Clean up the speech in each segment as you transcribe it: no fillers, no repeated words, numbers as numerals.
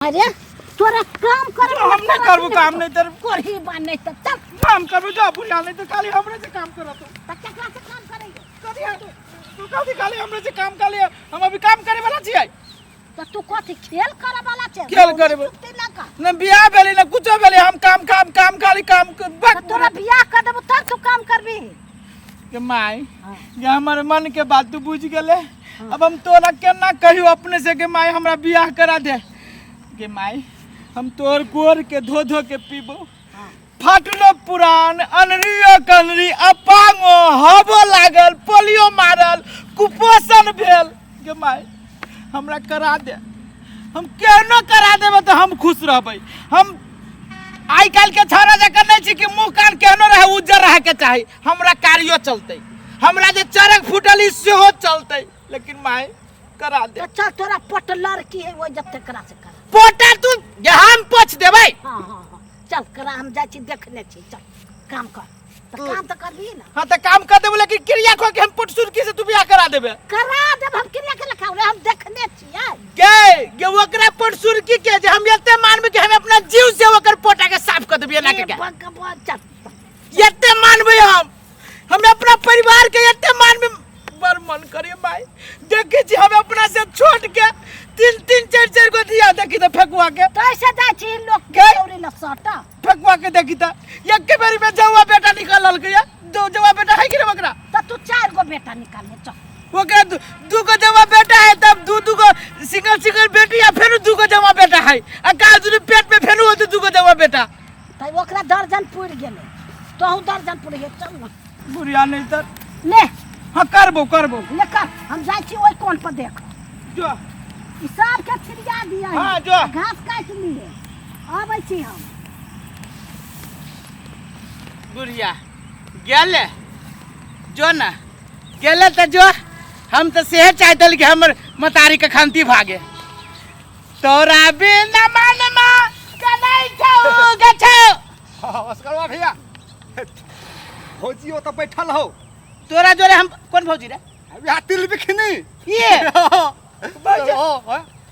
अरे तोरा काम करे जो हम नहीं करबो काम नहीं तर कोरही बा नहीं त चल। काम करबो जो बुढ़िया नहीं तो खाली हमरे से काम करत। त केकरा से काम करैयो? कथी है तू कथी खाली हमरे से काम कर लिया, हम अभी काम करे वाला छियै। त तू कथी खेल करे वाला छै? खेल करे वाला। चुपती ना कर। न बियाह भेलै न कुछो भेलै, हम काम काम काम खाली काम त तोरा बियाह कर देबो तब तू काम करबी। के माय ये हमर मन के बात तू बुझ गेले। अब हम तोरा केना कहियो अपने से के माय हमरा बियाह करा दे। के माय हम तोर गोर के धो धो के पीबो। फाटलो पुरान अनरियो कनरी अपांगो हबो लागल पोलियो मारल कुपोषण भेल। के माय हमरा करा दे, हम केहनो करा देबै तऽ हम खुश रहबै। हम आइ काल्हि के छौड़ा जकाँ नहि छी कि मुँह कान केहनो रहै उज्जर रहैके चाही, हमरा कारियो चलतै, हमरा जे चरक फूटल ई सेहो चलतै, लेकिन माय करा दे। तऽ चल तोरा पोट लड़की है ओहि जते करा से करा। पोटा तू जे हम पोछ देबै। हाँ हाँ हाँ चल करा, हम जाइ छी देखने छी, चल काम कर। तऽ काम तऽ करबी ना। हाँ तऽ काम कर देबै, लेकिन क्रिया खो के हम पोट सुरकी से तू बियाह करा देबे। करा देब हम, क्रिया के लखाउ रे, हम देखने छियै। गे गे ओकरा पोट सुरकी के जे हम एते मानबै कि हम अपना जीव से ओकर पोटा के साफ कर देबै एना के। भगवान चल एते मानबै हम अपना परिवार के एते मानबै। बड़ मन करे माय देखे छी हम अपना से छोट के तीन तीन चार चार गो दिया देखी त फेकुआ के। कैसे जाइ छी लोग के चौरी न सटा फेकुआ के देखी त एक बेरी में जौआ बेटा निकालल के या दो जौआ बेटा है कि रे ओकरा? त तू चार गो बेटा निकालने चल। ओकरा दू गो जौआ बेटा है तब दू दू गो सिंगल सिंगल बेटी आ फेर दू गो जौआ बेटा है आ का दुनू पेट में फेर होते दू गो जौआ बेटा। त ओकरा दर्जन पुर गेलै, तोहू दर्जन पुर गेल। चल न बुढ़िया नहीं तर ले। हाँ करबो करबो ले कर, हम जाइ छी ओहि कोन पर देख। जो ई सब के छिड़िया दिया। हाँ, जो। घास काटि लिए आबै छी हम। बुढ़िया गेले जो ना गेले तो जो, हम तो सेहे चाहतल कि हमर मतारी के खंती भागे। तोरा बिना मनमा कनै छौ गछौ। नमस्कार भैया। भौजी ओतऽ बैठल हो। तोरा जोरे हम कोन भौजी रे? यहाँ तिल बिखनी। ये।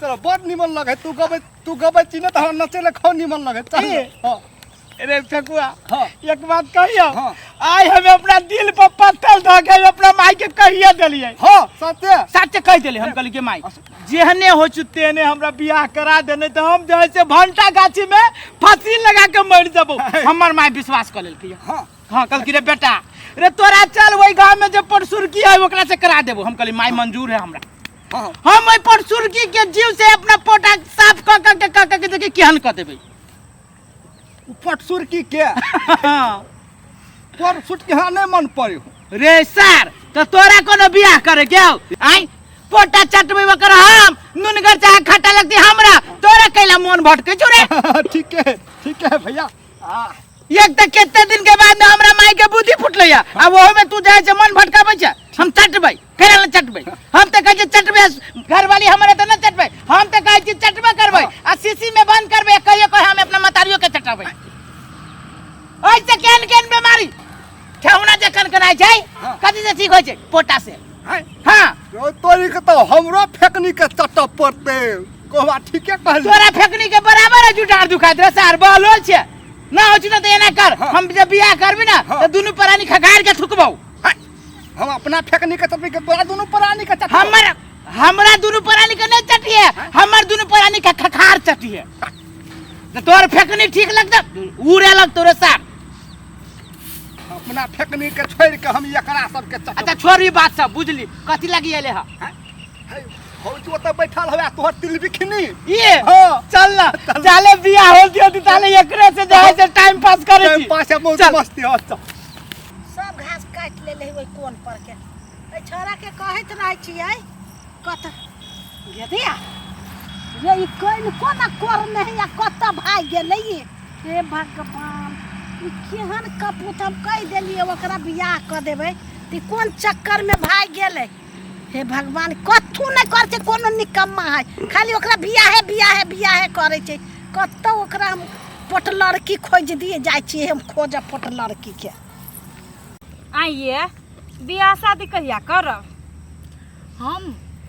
चलो बड़ निमन लगे, तू गबै, तू गबै छी ने तऽ हमरा नचे ले खौ निमन लगे। चल। हाँ। अरे फेकुआ, हाँ। एक बात कहियो, हाँ। आइ हम अपना दिल पर पत्थर धऽ के अपना माई के कहिए देलियै। हाँ, सत्य। सत्य कहि देलियै। हम कहलियै माई जेहने हो छु तेहने हमरा बियाह करा दे, नहीं तऽ हम जे है से भंटा गाछी में फांसी लगा के मरि जेबो। हमर माई विश्वास कऽ लेलकै। हाँ। हाँ, कहलकै रे बेटा रे तोरा चल ओहि गाँव में जे परसुरकी है ओकरा से करा देबो। हम कहलियै माई मंजूर है हमरा। हाँ। हम ओहि परसुरकी के जीव से अपना पोटा साफ कऽ कऽ के कऽ कऽ के देखी केहन कऽ देबै। पटसुरकी के? हाँ। परसुट के हाँ नहीं मन पड़े। रे सर तो तोरा कोनो बियाह करे के हौ? आँय पोटा चटबै ओकर हम नुनगर चाहे खट्टा लगती हमरा, तोरा कैला मन भटकै छौ रे? ठीक है, ठीक है भैया। एक तऽ कते दिन के बाद में हमरा माई के बुद्धि फुटलै या, आ ओहो में तू जाइ छै मन भटकाबै छै। हम चटबै कैला न चटबै? हम तऽ कहै छियै चटबै, घरवाली हमरा तऽ न चटबै, हम तऽ कहै छियै चटबे करबै आ शीशी में बंद करबै, कहियो कहियो हम अपना मतारियो के चटबै। ओहिसँ केहन केहन बीमारी ठेहुना जे कनकनाइ छै कथी से ठीक होइ छै? पोटा से। हाँ। तोरी के तो हमरो फेकनी के चटऽ पड़तै। कहबा ठीके कहली। तोरा फेकनी के बराबर है जुटार दुखाइत रे सार बहलोल छै ना होइ छै तऽ एना कर, हम जब बियाह करबी ना तऽ दुनू प्राणी खखार के थुकबौ। हम अपना फेकनी के चटबी के तोरा दुनू प्राणी के चटबौ। हमरा दुनू प्राणी के नहीं चटिए, हमर दुनू प्राणी के खखार चटिए। तऽ तोर फेकनी ठीक लगतौ उड़े लगतौ रे सार। अपना फेकनी के छोड़ के हम एकरा सब के चटबौ। अच्छा छोड़ ई बात सब बुझली, कथी लगी एले हा? भौजी ओतऽ बैठल हवे तोहर तिल बिखनी। ये? हाँ। चल ना, चाले बियाह हो दियो ती ताले एकरे से जाए से टाइम पास करे टाइम छी। पास है, बहुत चल। मस्ती हो, चल। सब घास काटि लेले ओहि कोन पर के। एहि छौड़ा के कहैत रहै छियै कत गेदिया रे ई कोन कोना कोर नहीं आ कतऽ भागि गेलै ई? हे भगवान, ई केहन कपूत, हम कहि देलियै ओकरा बियाह कऽ देबै तऽ ई कोन चक्कर में भागि गेलै? हे भगवान, कथू नहि करै छै, कोनो निकम्मा है, खाली ओकरा बियाहे बियाहे बियाहे करै छै। कतऽ ओकरा हम पोट लड़की खोजि दिए जाइ छियै, हम खोजऽ पोट लड़कीके। आइए बियाह शादी कहिया करब? हम?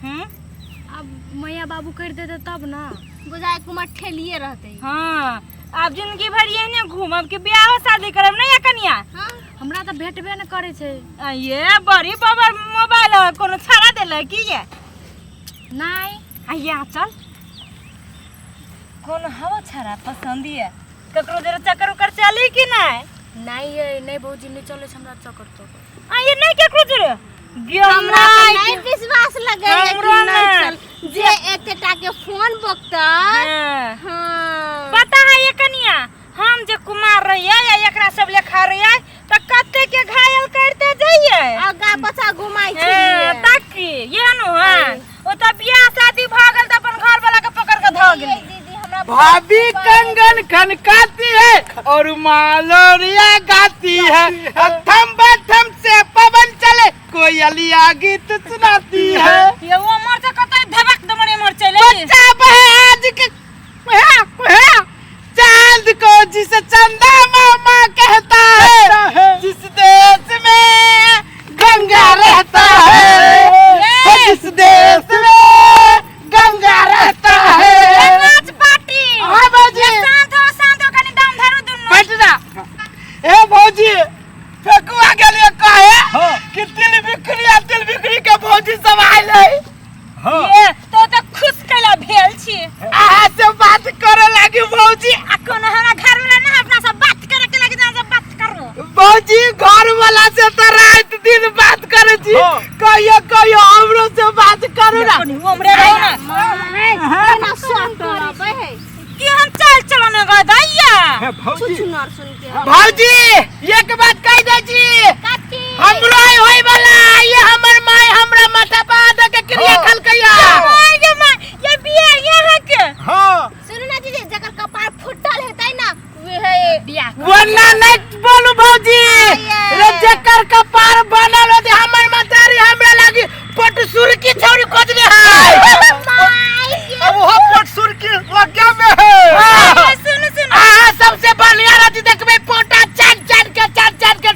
अब मैया बाबू कर देते तब ना। बुझाय कुमार ठेलिए रहते। हाँ, आब जिंदगी भर एहने घूमब कि बियाहो शादी करब नहीं कनिया? हाँ, हमरा तऽ भेटबे न करै छै। आ ये बड़ी बाबा मोबाइल है, कोनो छाड़ा देले की ये? नहीं। आ ये आ चल, कोनो हवा छाड़ा पसंद ये ककरो जरा चक्कर उकर चली कि नहीं? नहीं ये नहीं भौजी, नहीं चले छै हमरा चक्कर चक्कर। आ ये नहीं ककरो जरा हमरा तऽ नहीं विश्वास लगे है कि हमरो नहीं नहि। चल जे एते टा के फोन बकतै। हाँ। हाँ। पता है ये कनिया, हम जे कुमार रहिए या एकरा सब लेखा रहिए त कते के घायल करते जाइए। आगा पछा घुमाइ हाँ, छलियै। ताकि ये नु हां ओ त बियाह शादी भ गेल त अपन घर वाला के पकड़ के ध गेल। दीदी हमरा भाभी कंगन खनकाती है और मालोरिया गाती है, थम बथम से पवन चले कोयलिया गीत सुनाती है। ये वो मर से कतई धबक दमरे मर चले। बच्चा बहे आज के चांद को जिसे चंदा मामा कहता है, जिस देश में गंगा रहता है, जिस देश में गंगा रहता है। नाच पार्टी। हाँ भौजी। शांत हो, शांत हो, कनी दम धरू दुनू। बैठ जा। ए भौजी, फेकुआ के लिए कहे कि तिल बिक्री आ तिल बिक्री के भौजी सब आयल है। हाँ। ये तो तो खुश कैला भेल छी। अहाँ से बात करे लागी भौजी। आ कोनो हमरा घर वाला ना अपना सब बात करे के लागी, ना बात करू। भौजी घर वाला से तो रात दिन बात करे छी। हाँ। कहियो कहियो हमरो से बात करू ना। कनी हमरे रहो ना। केना सुन करबै है कि हम चाल चलने गए दैया। हे भौजी। छुछुनर सुन के। भौजी एक बात कह दे छी, कथी? हमरो आई होय वाला ये हमर माय हमरा माथा पर दे के क्रिया हाँ। खलकैया। माय गे माय, ये बिया यहाँ के। हाँ। सुनू ना दीदी, जकर कपार फुटल हेतै ना उहे बिया। वरना नहीं बोलू भौजी, रे जेकर कपार बनल होते हमर मतारी हमरा लागी पट सुरकी छौरी खोजने है। माय गे। अब वो पट सुरकी लग्या में है। हाँ। सुन सुन, अहाँ सबसे बढ़िया रहती देखबै पोटा चाट चाट के चाट चाट के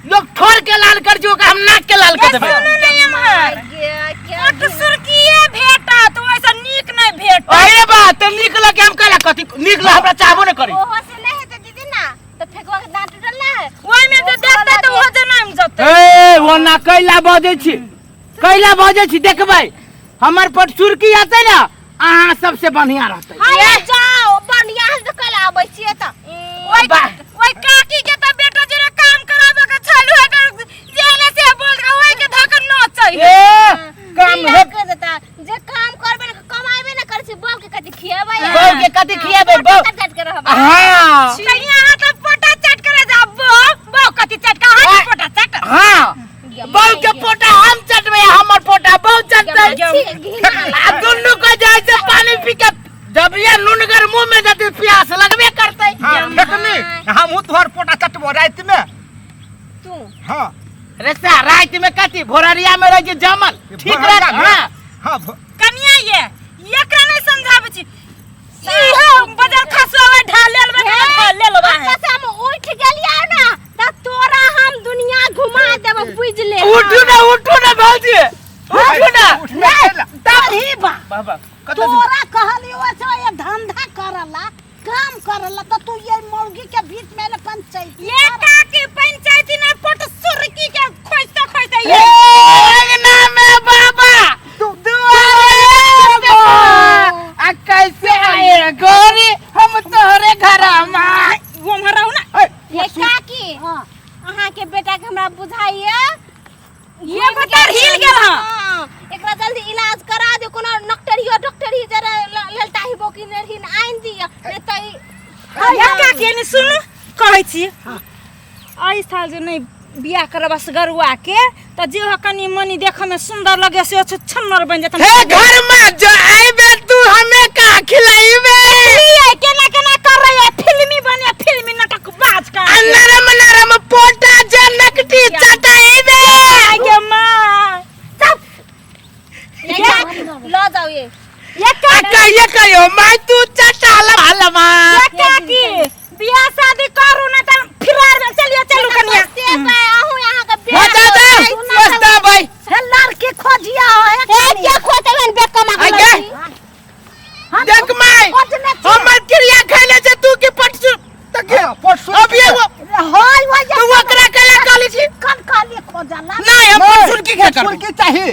लोग ठोर के लाल कर जो हम नाक के लाल कर देबै। सुनू नहीं एम्हर। गे क्या पट सुरकीए भेटा तो ऐसा नीक नहीं भेट। अरे बा तो नीक लगे हम कहला कथी नीक लगे हमरा चाहबो न करी। ओहो से नहीं हेतै दीदी ना त फेकवा के दांत टूटल ना है। ओइ में जे देखतै त ओहो जे नाम जतै। ए ओना कैला बजै छी, कैला बजै छी, देखबै हमर पट सुरकी आते ना अहाँ सबसे बढ़िया रहतै। अरे जाओ बढ़िया से कल आबै छियै त। ओइ ओइ काकी के त बेटा जरे काम कराबे के छलु है त जेले से बोल के ओइ के धक नचै। ए काम बियाह हे कर देता जे काम करबे न कमाबे न करै छी, बहू के कथी खियाबै? बहू के कथी खियाबै? बहू काट काट के रहबै। हाँ। त यहाँ त पोटा चट करे जा बो बो कथी चट का हाथ पोटा चट। हाँ, बहू के पोटा हम चटबै, हमर पोटा बहू चटतै। आ दुनू के जाइ छै पानी पी के जब ये नुनगर मुंह में जते प्यास लगबे करतै। हाँ, फेकनी, हमहूँ तोहर पोटा चटबो राति में। तू हाँ। रे सा राति में कथी भोररिया में रह जे जमल ठीक भोररिया रह। में? हाँ। हाँ, कनिया ये एकरा नहीं समझाबै छी। इहो बजर खसुआ ढालेल बा ढालेल बा। अच्छा से हम उठ गेलियै ना त तोरा हम दुनिया घुमा देब बुझ ले। उठू ना, उठू ना भौजी, उठू ना। उठना कैला? तभी बा बाबा कतऽ तोरा कहलियो से ये धंधा करला काम करला त तू ये मौगी के बीच में ने पंचायत ये काकी पंचायती ना पट सुरकी के खोजते खोजते ए ये अंगना में बाबा दुआरे आ कैसे आए गोरी हम तोहरे घर में। वो हमरा रहू ना। ये काकी हां अहाँ के बेटा के हमरा बुझाइए ये बतर हिल गेल हँ। हाँ, एकरा जल्दी इलाज करा दियो, कोनो नक्टरियो डॉक्टरी जरा ललता ही बोकी रहीन आइन दियो नहीं त ये काकी ने सुनु कहै छी एहि साल जे नहीं बियाह करब असगरुआ के त जे हो कनी मनी देखऽ में सुंदर लगे से छन्नर बन जेतन। हे घर में जो आइबे तू हमें का खिलाइबे? ये केना केना कर रही है फिल्मी बने फिल्मी नाटक बाज का। आ नरम नरम पोटा जे नकटी चटाइबे। आय गे माँ ल जाओ ये ये आ काकी कहियो कहियो माय तू चटाल हलवा। ये काकी बियाह शादी करू ना त फिरार में चलियो चलू कनिया। से आहू यहाँ के हो जा जा सस्ता भाई। हे लड़की खोजिया हो ए के खोते बन बे कमा के आगे। लड़की। देख माय की चाही?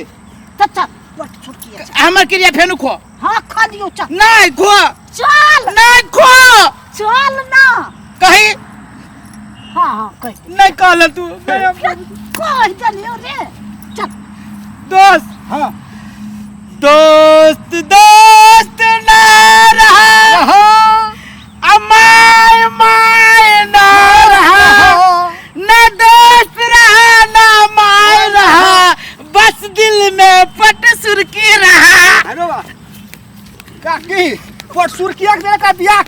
चल चल, पट छुटकी है। हमर क्रिया फेनु खो। हाँ, खा लियो, चल। नहीं खो। चल। नहीं खो। चल ना। कही। हाँ हाँ, कह। नहीं कहल तू। कह देलियो रे, चल। दोस्त। हाँ। दोस्त दोस्त ना रहा, अमाय my ना रहा, न दोस्त रहा ना my रहा, बस दिल में पट सुरकी रहा। अरे वाह काकी, पट सुरकिया के का बियाह